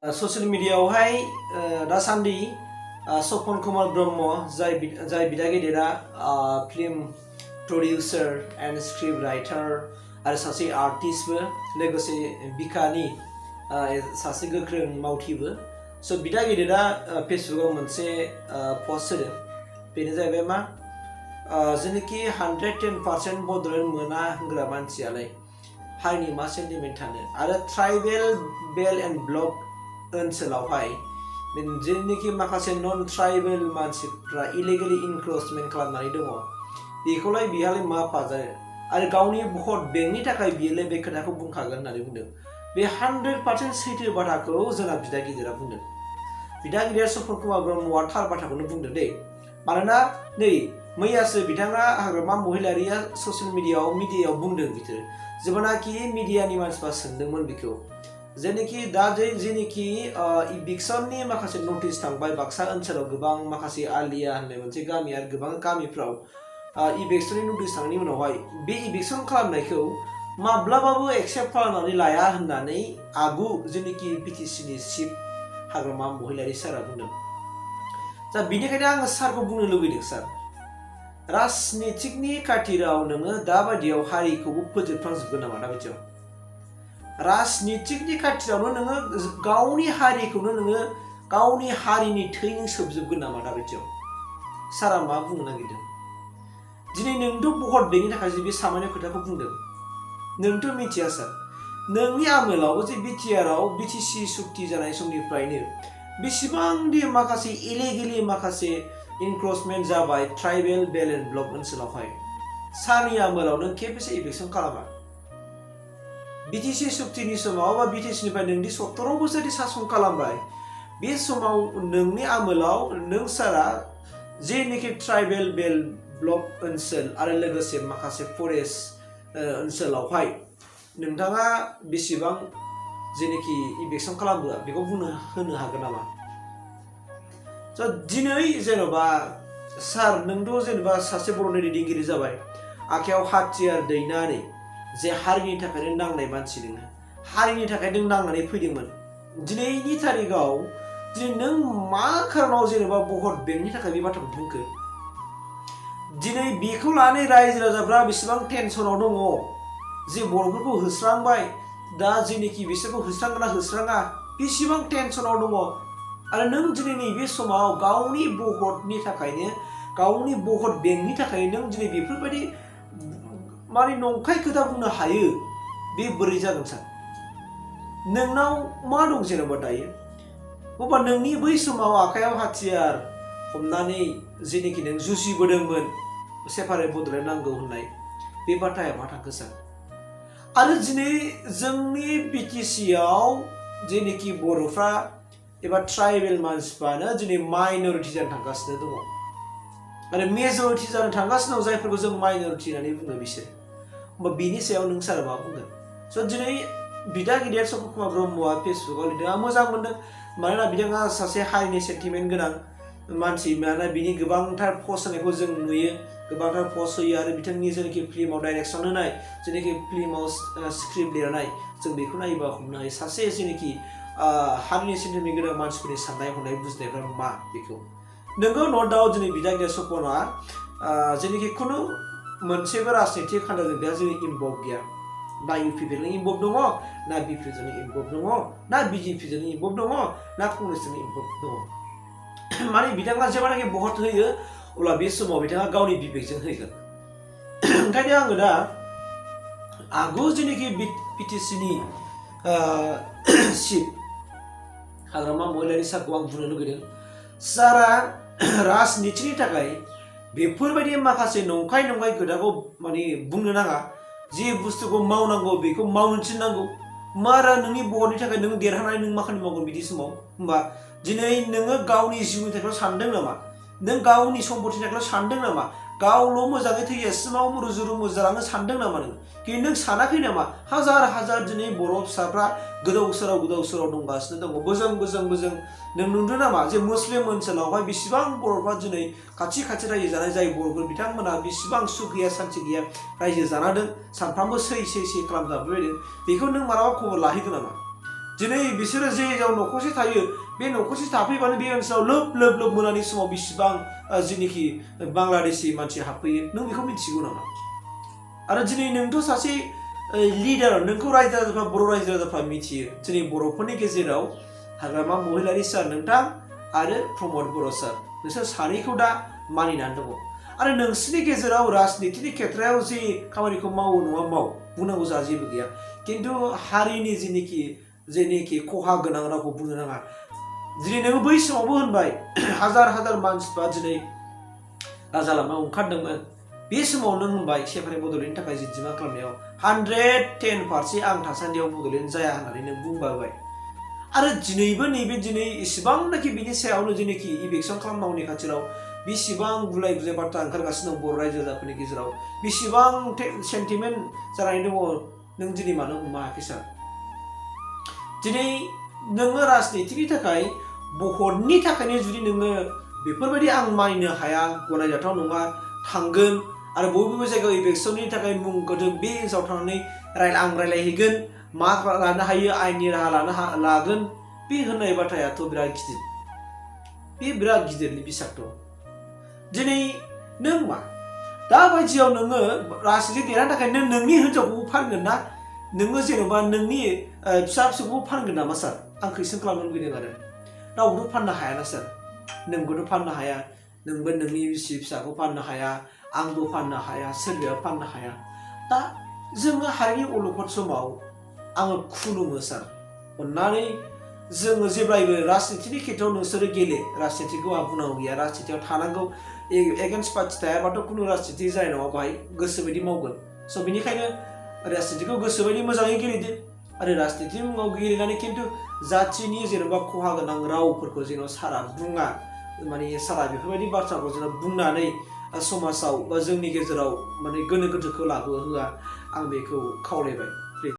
Social मिडियायावहाय दासान्दि स्वपन कुमार ब्रह्म जाय बिदा गेदेरा film producer and script writer आरो सासे आर्टिस्टबो लोगोसे बिखानि सासे गोख्रों मावथिबो स बिदा गेदेरा फेसबुकाव मोनसे पोस्ट होदों बेनो जाहैबाय मा जेनाखि 110% बड'लेण्ड मोना होनग्रा मानसियालाय हारिनि मा सेन्टिमेन्ट थानो आरो ट्राइबेल बेल एन्ड ब्लक ओनसोलावहाय जेनाखि माखासे नन ट्राइबेल मानसिफ्रा इलिगेलि इनक्रोचमेन्ट खालामनानै दङ बेखौलाय बिहालाय मा पाजायो आरो गावनि भट बेंकनि थाखाय बियोलाय बे खोथाखौ बुंखागोन होननानै बुंदों बे 100% सैथो बाथ्राखौ जोंना बिदा गिदिरा बुंदों बिदा गिदिरा स्वपन कुमार ब्रह्मआ थार बाथ्राखौनो बुंदों दे मानोना नै मैयासो बिथाङा हाग्रामा महिलारिया ससियेल मिडियायाव बुंदों बिसोर जेब्लानाखि मिडियानि मानसिफ्रा सोंदोंमोन बेखौ जेनाखि दा जेनाखि इभिक्सननि माखासे नटिस थांबाय बाक्सा ओनसोलाव गोबां माखासे आलिया होननाय मोनसे गामि आरो गोबां गामिफ्राव इभिक्सननि नटिस थांनायनि उनावहाय बे इभिक्सन खालामनायखौ माब्लाबाबो एक्सेप्ट खालामनानै लाया होननानै आगु जेनाखि बिटिसिनि चिफ हाग्रामा महिलारि सारा बुंदों दा बिनिखायनो आङो सारखौ बुंनो लुबैदों सार राजनितिकनि खाथिराव नोङो दाबायदियाव हारिखौबो फोजोबस्रांजोबगोन नामा दाबायदियाव राजनितिकनि खाथिरावनो नोङो गावनि हारिखौनो नोङो गावनि हारिनि थै नों सोबजोबगोन नामा दाबायदियाव सारा मा बुंनो नागिरदों दिनै नोंथ' भट बेंकनि थाखाय बे सामान्य खोथाखौ बुंदों नोंथ' मिथिया सार नोंनि आमोलाव जे बिटिआरआव बिटिसि सुक्ति जानाय समनिफ्रायनो बेसेबांदि माखासे इलिगेलि माखासे इनक्रोचमेन्ट जाबाय ट्राइबेल बेल एन्ड ब्लक ओनसोलावहाय सारनि आमोलाव नों खेबसे इभिक्सन खालामा बिटिसि सुक्तिनि समाव बा बिटिसिनिफ्राय नोंदि 17 बोसोरनि सासन खालामबाय बे समाव नोंनि आमोलाव नों सारा जेनाखि ट्राइबेल बेल ब्लक ओनसोल आरो लोगोसे माखासे फरेस्ट ओनसोलावहाय नोंथाङा बेसेबां जेनाखि इभिक्सन खालामबोआ बेखौ होनो हागोन नामा स' दिनै जेन'बा सार नोंथ' जेनेबा सासे बर'नि दैदेनगिरि जाबाय आखायाव हाथियार दैनानै जे हारिनि थाखायनो नांनाय मानसि नोङो हारिनि थाखाय नों नांनानै फैदोंमोन दिनैनि तारिखाव दिनै नों मा खारनाव जेनेबा भट बेंकनि थाखाय बे बाथ्राखौ बुंखो दिनै बेखौ लानानै रायजो राजाफ्रा बेसेबां टेनसनाव दङ जे बर'फोरखौ होस्रांबाय दा जेनाखि बिसोरखौ होस्रांगोना होस्राङा बेसेबां टेनसनाव दङ आरो नों दिनै नैबे समाव गावनि भटनि थाखायनो गावनि भट बेंकनि थाखायनो नों दिनै बेफोरबायदि माने नंखाय खोथा बुंनो हायो बे बोरै जागोन सार नोंनाव मा दं जेनेबा दायो अब्ला नोंनि बै समाव आखायाव हाथियार हमनानै जेनाखि नों जुजिबोदोंमोन सेपारेट बड'लेण्ड नांगौ होननाय बे बाथ्राया मा थांखो सार आरो दिनै जोंनि बिटिसिआव जेनाखि बर'फ्रा एबा ट्राइबेल मानसिफ्रानो दिनै माइनरिटि जानो थांगासिनो दङ आरो मेजरिटि जानो थांगासिनो दं जायफोरखौ जों माइनरिटि होननानै बुङो बिसोर होमबा बिनि सायाव नों सार मा बुंगोन स' दिनै बिदा गिदिर स्वपन कुमार ब्रह्मआ फेसबुकाव लिरदों आं मोजां मोनदों मानोना बिथाङा सासे हारिनि सेन्टिमेन्ट गोनां मानसि मानोना बिनि गोबांथार पस्ट होनायखौ जों नुयो गोबांथार पस्ट होयो आरो बिथांनि जेनाखि फिल्माव डाइरेक्सन होनाय जेनाखि फिल्माव स्क्रिप्ट लिरनाय जों बेखौ नायोबा हमनो हायो सासे जेनाखि हारिनि सेन्टिमेन्ट गोनां मानसिफोरनि साननाय हनाय बुजिनायफ्रा मा बेखौ नोंगौ न' दाउट दिनै बिदा गिदिर स्वपना जेनाखि खुनु मोनसेबो राजनितिक खान्दाजों बेहा जोंनि इनभल्भ गैया ना इउपिपिजों इनभल्भ दङ ना बिपिजों इनभल्भ दङ ना बिजेपिजों इनभल्भ दङ ना कंग्रेसजों इनभल्भ दङ माने बिथाङा जेब्लानाखि भट होयो अब्ला बे समाव बिथाङा गावनि बिबेकजों होगोन ओंखायनो आङो दा आगु जेनाखि बिटिसिनि चिफ हाग्रामा महिलारि सारखौ आं बुंनो लुगैदों सारा राजनितिनि थाखाय बेफोरबायदि माखासे नंखाय खोथाखौ माने बुंनो नाङा जे बुस्थुखौ मावनांगौ बेखौ मावनो थिननांगौ मारा नोंनि भटनि थाखाय नों देरहानानै नों मा खामानि मावगोन बिदि समाव होमबा दिनै नोङो गावनि जिउनि थाखाय सानदों नामा नों गावनि सम्पतिनि थाखाय सानदों नामा गावल' मोजाङै थैजासिमाव रुजु रुमु जालांनो सानदों नामा नों नों सानाखै नामा हाजार दिनै बर' फिसाफ्रा गोदाव सोराव दंगासिनो दङ बोजों नों नुदों नामा जे मुस्लिम ओनसोलावहाय बेसेबां बर'फ्रा दिनै खाथि रायजो जानाय जाय बर'फोर बिथांमोना बेसेबां सुख गैया सान्थि गैया रायजो जानादों सानफ्रामबो सै खालामजाबोबायदों बेखौ नों मालाबा खबर लाहैदों नामा दिनै बिसोरो जे जाव न'खरसे थायो बे न'खरसे थाफैबानो बे ओनसोलाव लोब लोब मोनानि समाव बेसेबां जेनोखि बांलादेशि मानसि हाबफैयो नों बेखौ मिथिगौ नामा? आरो दिनै नोंथ' सासे लिडार, नोंखौ रायजो राजाफ्रा बर' रायजो राजाफ्रा मिथियो। दिनै बर'फोरनि गेजेराव हाग्रामा महिलारि सार नोंथां आरो प्रमद बर' सार, नोंसोर सानैखौ दा मानिनानै दङ। आरो नोंसोरनि गेजेराव राजनितिनि खेथ्रआव जे खामानिखौ मावो नङा माव, बुंनांगौ जोंहा जेबो गैया। खिन्थु हारिनि जेनोखि खहा गोनां रावखौ बुंनो नाङा। दिनै नोङो बै समावबो होनबाय हाजार हाजार मानसिफ्रा दिनै राजा लामायाव ओंखारदोंमोन। बे समाव नों होनबाय सेपारेट बड'लेण्डनि थाखाय जि डिमान्ड खालामनायाव 110% आं थासान्दियाव बड'लेण्ड जाया होननानै नों बुंबाय। आरो दिनैबो नैबे दिनै इसिबांनाखि बिनि सायावनो जेनोखि इभिक्सन खालामनांगौनि खाथियाव बेसेबां गुलाय गुजाय बाथ्रा ओंखारगासिनो दं बर' रायजो राजाफोरनि गेजेराव, बेसेबां सेन्टिमेन्ट जानानै दङ, नों दिनै मानो हमनो हायाखै सार? दिनै नोङो राजनितिनि थाखाय भटनि थाखायनो जुदि नोङो बेफोरबायदि आं मानिनो हाया, गनायजाथाव नङा, थांगोन आरो बबेबा जायगायाव इभिक्सननि थाखाय मुं गोदों बे ओनसोलाव थांनानै आं रायलायहैगोन, मा लानो हायो आयेननि राहा लागोन, बे होननाय बाथ्रायाथ' बिराद गिदिर। बे बिराद गिदिरनि बिसाथ'। दिनै नों मा दा बायदियाव नोङो राजनिति देरहानो थाखाय नों नोंनि हिनजावखौबो फानगोन ना? नोङो जेन'बा नोंनि फिसा फिसौखौबो फानगोन नामा सार? आं कुइसन खालामनो लुबैदों आरो रावबोथ' फाननो हायाना सार। नोंबोथ' फाननो हाया, नोंबो नोंनि बिसि फिसाखौ फाननो हाया, आंबो फाननो हाया, सोरबाया फाननो हाया। दा जोङो हारिनि अलखद समाव आङो खुलुमो सार, अन्नानै जोङो जेब्लायबो राजनितिनि खेथ्रआव नोंसोरो गेले। राजनितिखौ आं बुंनांगौ गैया, राजनितियाव थानांगौ। एगेन्स्ट पार्टि थायाबाथ' खुनु राजनिति जानाय नङा, बाहाय गोसोबायदि मावगोन। स' बेनिखायनो राजनितिखौ गोसोबायदि मोजाङै गेलेदो आरो राजनितिनि मुङाव गेलेनानै खिन्थु जाथिनि जेन'बा खहा गोनां रावफोरखौ जेन' सारा बुङा, माने सारा बेफोरबायदि बाथ्राखौ जेन' बुंनानै समाजाव बा जोंनि गेजेराव माने गोनो गोथोखौ लाबोहोआ, आं बेखौ खावलायबाय।